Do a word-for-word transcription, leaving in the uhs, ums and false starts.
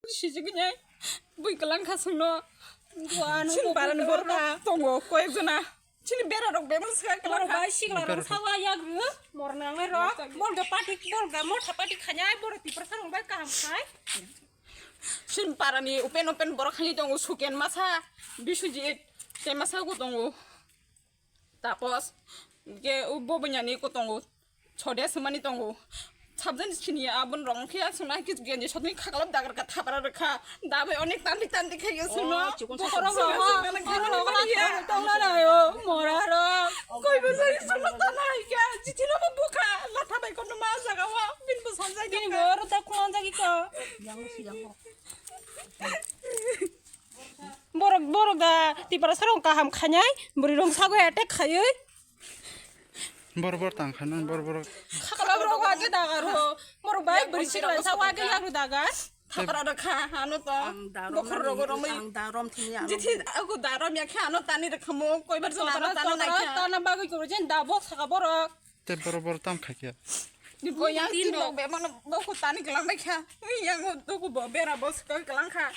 Sijigini bui kwlang kha sungno. Sini parani borok tongo koyek jona. Sini bera rok bebak swkang kwlang kha. Bai sikla rok sawa yagru. Mor nangnai rok. Bolga party, bolga motha party khanyai borok Tiprasa rok bai kaham khai. Sini parani open open borok khani tongo Suken masa, Biswajit tei masa ko tongo. Tapos, ke u bo bunyani ko tongo. Chode sumani tongo. Sabjani sini abon rong khe asung na kis genji sotni khaklap dagar ka thapara rwkha. Dabai onek tandi tandi khe yo suno. Bokorok rok, bokorok rok tongna nayo. Mora rok. Koi bo sari suno tana hai kya. Jitino bo bukha. Latha bai kono ma jaga wa. Bin bo sanjai. Bini bo rota kuman jagi ko. Borok, borok da Tiprasa rok kaham khanyai, bwrwi rok sago attack khayoi. Bor bor tang kha nang bor bor. Khakala rok age dagar ho. Borok bai bwrwi sikla sago age yagru dagar. Thapra rok kha ano to. Bokhor rok romwi. Ang darom thini ano. Jithi aku darom ya kha ano tani rok khamo koi bar jona ano tani nai kha. Tana bagwi koro jen da bok saka borok. Te bor bor tam kha kya. Ko yang tin rok be mano bok tani kelang bai kha. Yang tu ku bo bera bos ko kelang kha.